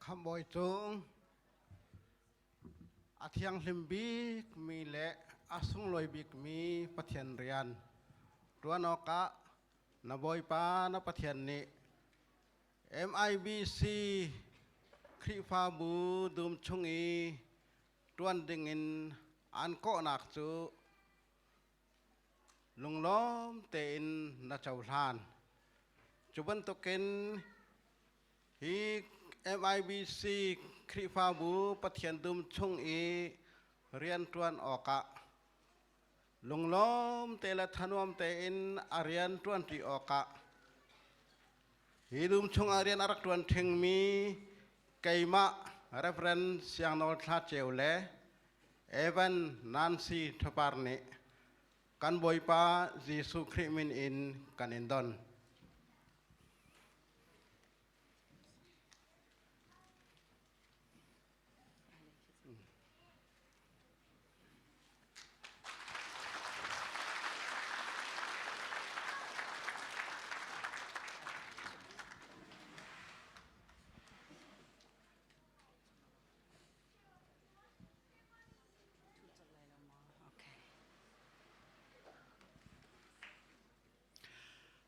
Khamhbawi cung a thianghlim bikmi le a sunglawi bikmi Pathian rian ṭuan awkah na Bawipa na Pathian nih MIBC Khrihfabu dum chung i ṭuan dingin aan kawhnak cu lunglawm tein na cohlan. Cu bantukin Hi MIBC Khrihfabu Pathian dum chung i rianṭuan awkah lunglawm te le thanuam tein a rian ṭuanṭi awkah hi dum chungah rian a rak ṭuan ṭhingmi keimah Reverend Siang Nawl Thla Ceu le Evan Nancy Thapar nih kan Bawipa Jesuh Khrih min in kan in don.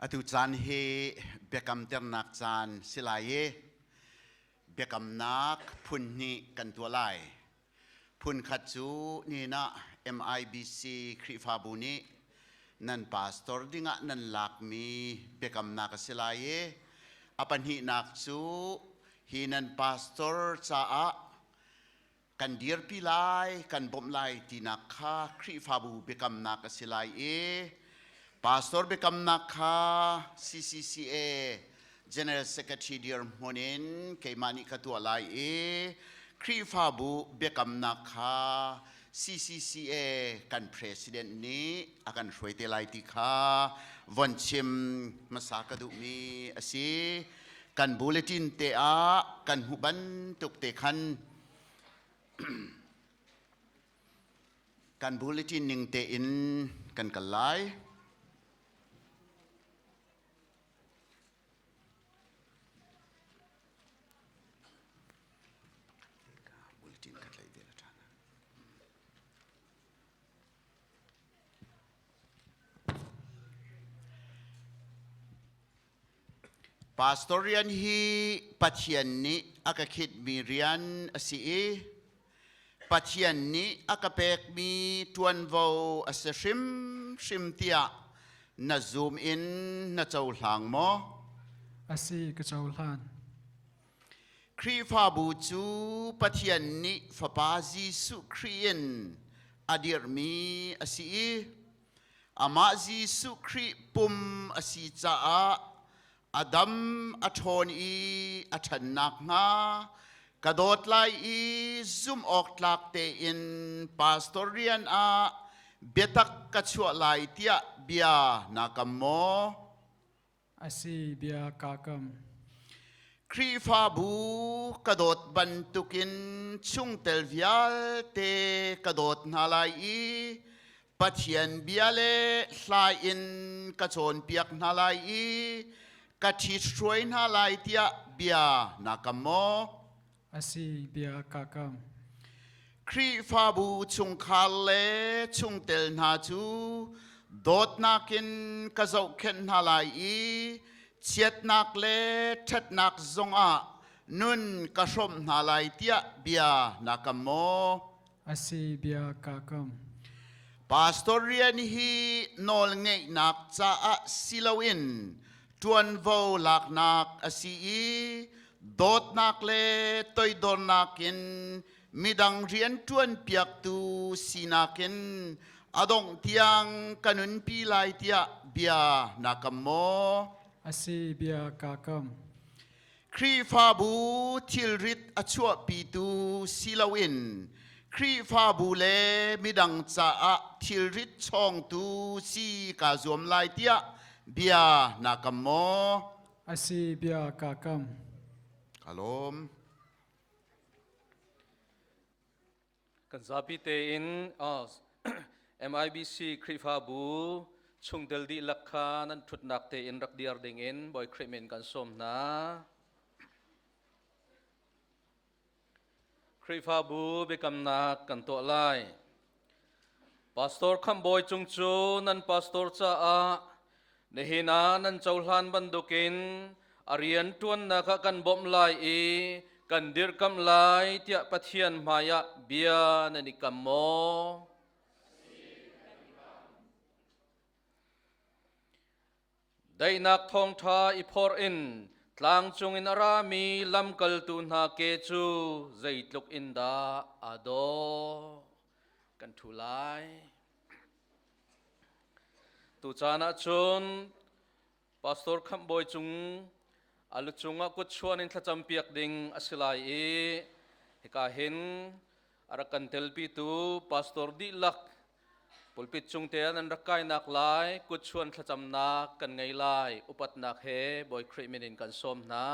Atu caan hi biakamternak caan si lai i biakamnak phun hnih kan tuah lai. Phun khat cu nihin ah MIBC Khrihfabu nih nan pastor dingah nan lakmi biakamnak a si lai i a pahnihnak cu hi nan pastor caah kan dirpi lai, kan bawmh lai tinak kha Khrihfabu biakamnak a si lai i pastor biakamnak kha CCCA General Secretary dirhmun in keimah nih ka tuah lai i Khrihfabu biakamnak kha CCCA kan president nih a kan hruai te lai ti kha von chim hmasa ka duhmi a si. Kan bulletin te ah kan hmuh bantuk te khan kan bulletin ning tein kan kal lai. Bulletin ka tlaih ve la ṭhan. Pastor rian hi Pathian nih a ka khitmi rian a si i Pathian nih a ka pekmi ṭuanvo a si hrimhrim tiah na zum in na cohlang maw? A si, ka cohlan. Khrihfabu cu Pathian nih Fapa Jesuh Khrih in a dirhmi a si i Amah Jesuh Khrih pum a si caah a dam a ṭhawn i a ṭhan nakhnga ka dawt lai i zumh awk tlak tein pastor rian ah biatak ka chuah lai tiah bia naa kam maw? A si, bia kaa kam. Khrihfabu ka dawt bantukin chungtel vialte ka dawt hna lai i Pathian bia le hla in ka cawnpiak hna lai i ka ṭhithruai hna lai tiah bia naa kam maw? A si, bia kaa kam. Khrihfabu chungkhar le chungtel hna cu dawtnak in ka zohkhenh hna lai i chiatnak le ṭhatnak zongah nun ka hrawmh hna lai tiah bia naa kam maw? A si, bia kaa kam. Pastor rian hi nawlngeihnak caah si loin ṭuanvo laknak a si i dawtnak le toidornak in midang rian ṭuanpiaktu sinak in a dongh tiang ka nunpi lai tiah bia naa kam maw? A si, bia kaa kam. Khrihfabu thilrit a chuahpitu si loin Khrihfabu le midang caah thilrit chawngtu si kaa zuam lai tiah bia naa kam maw? A si, bia kaa kam. Ka lawm. Kan zapi tein MIBC Khrihfabu chungtel dihlak kha nan ṭhutnak tein rak dir dingin Bawi Khrih min kan sawm hna. Khrihfabu biakamnak kan tuah lai. Pastor Khamh Bawi Cung cu nan pastor caah nihin ah nan cohlan bantukin a rian ṭuannak ah kan bawmh lai i kan dirhkamh lai tiah Pathian hmaiah bia nan i kam maw? Daihnak thawngṭha i phorh in tlangcung in a rami lamkaltu hna ke cu zeitluk in dah aa dawh. Kan ṭhu lai. Tucaan ah cun Pastor Khamh Bawi Cung a lu cungah kut chuan in thlacam piak ding a si lai i hika hin a rak kan telpitu pastor dihlak pulpit cung te ah nan rak kainak lai kutchuan thlacamnak kan ngei lai. Upatnak he Bawi Khrih min in kan sawm hna.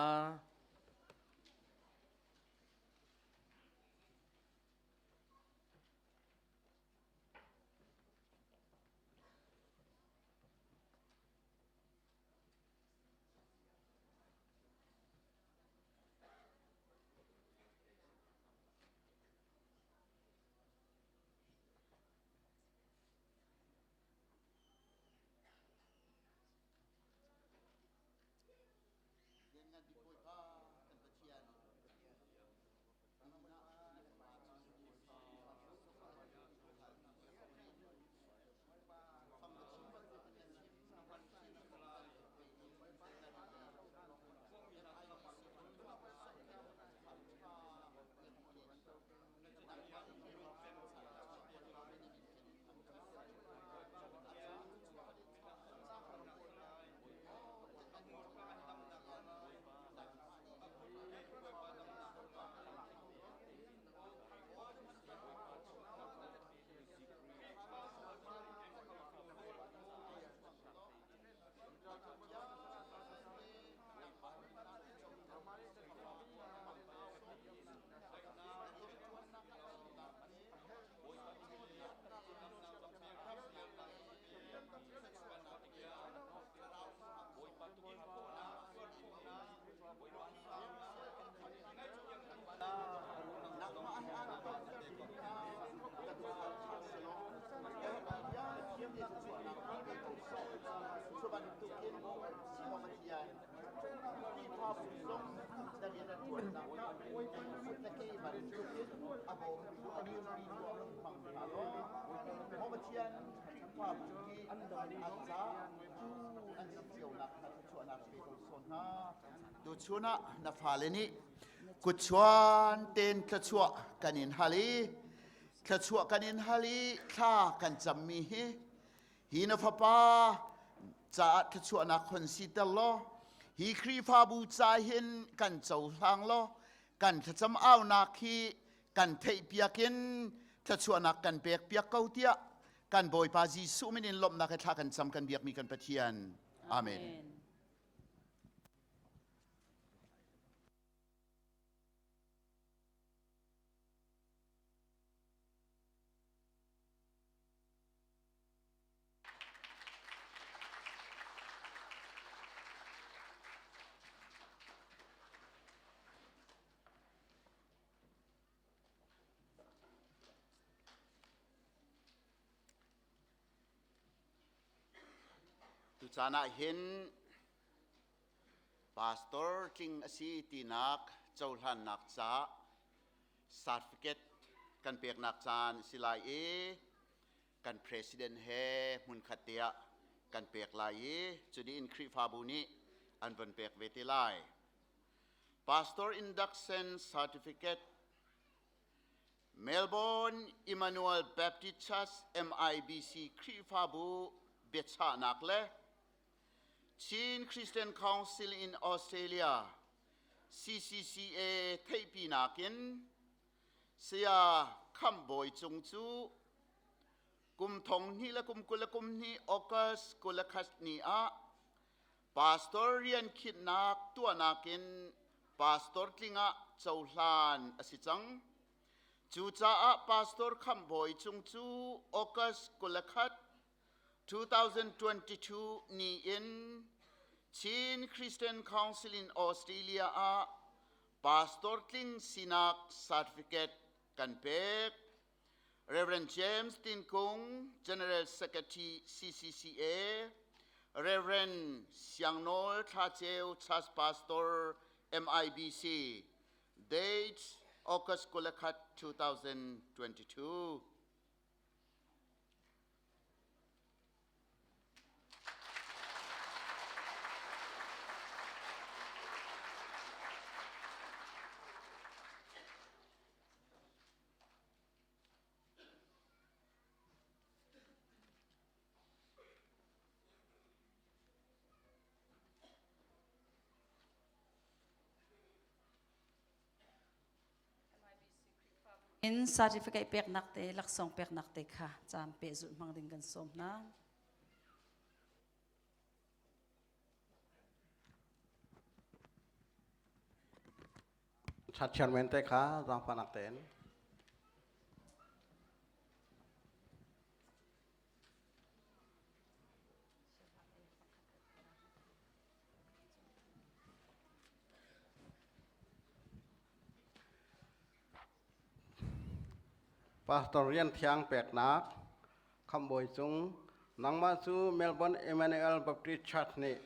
Tuchun ah na fale nih kutchuan ten thluachuah kan in hal i thluachuah kan in hal i thla kan cammi hi hi na fapa caah thluachuahnak hon siter law hi Khrihfabu ca hin kan cohlang law kan thlacam aunak hi kan theihpiak in thluachuahnak kan pekpiak ko tiah kan Bawipa Jesuh min in lawmhnak he thla kan cam kan biakmi kan Pathian. Amen. Amen. Tucaan ah hin pastor tling a si tinak cohlannak ca certificate kan peknak caan a si lai i kan president he hmunkhat te ah kan pek lai i cuni in Khrihfabu nih an von pek ve te lai. Pastor Induction Certificate Melbourne Emmanuel Baptist Church MIBC Khrihfabu biachahnak le Chin Christian Council in Australia CCCA theihpinak in Saya Khamh Bawi Cung cu kum thong hnih le kum 20 le kum hnih August 21 ni ah pastor rian khinhnak tuahnak in pastor tling ah cohlan a si cang. Cucaah pastor Khamh Bawi Cung cu August 21 2022 ni in Chin Christian Council in Australia ah pastor tling sinak certificate. kan pek. Reverend James Tin Kung, General Secretary CCCA, Reverend Siang Nawl Thla Ceu, Church Pastor MIBC, date August 21, 2022. In certificate peknak te laksawng peknak te kha caan pehzulh hmang ding kan sawm hna. Chat chairman te kha zaangfahnak tein. Pastor rian thiang peknak Khambawi cung nangmah cu Melbourne Emmanuel Baptist Church nih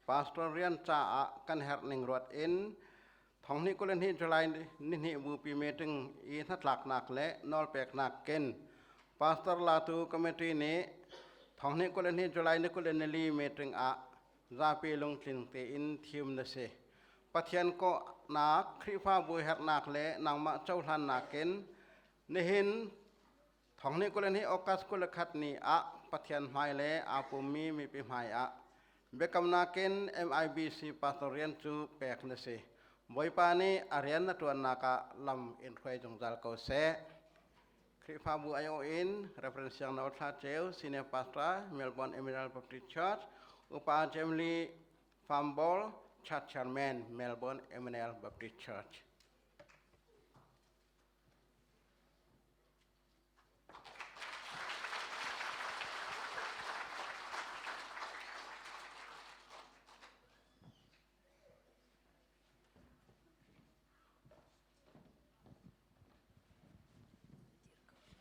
pastor rian caah kan herh ning ruat in thonghnih 22 July nihnih bupi meeting i hnatlaknak le nawlpeknak ken pastor latu committee nih thonghnih 22 July ni 24 meeting ah zapi lungtling tein thim na si. Pathian kawhnak, Khrihfabu herhnak le nangmah cohlannak in nihin thonghnih 22 August 21 ni ah Pathian hmai le aa pummi mipi hmai ah biakamnak in MIBC pastor rian cu pek na si. Bawipa nih a rian na ṭuannak ah lam in hruai zungzal ko seh. Khrihfabu aiawh in Reverend Siang No Thla Ceu, Senior Pastor, Melbourne Emerald Baptist Church, Upa Jamli Farmball, Church Chairman, Melbourne Emmanuel Baptist Church.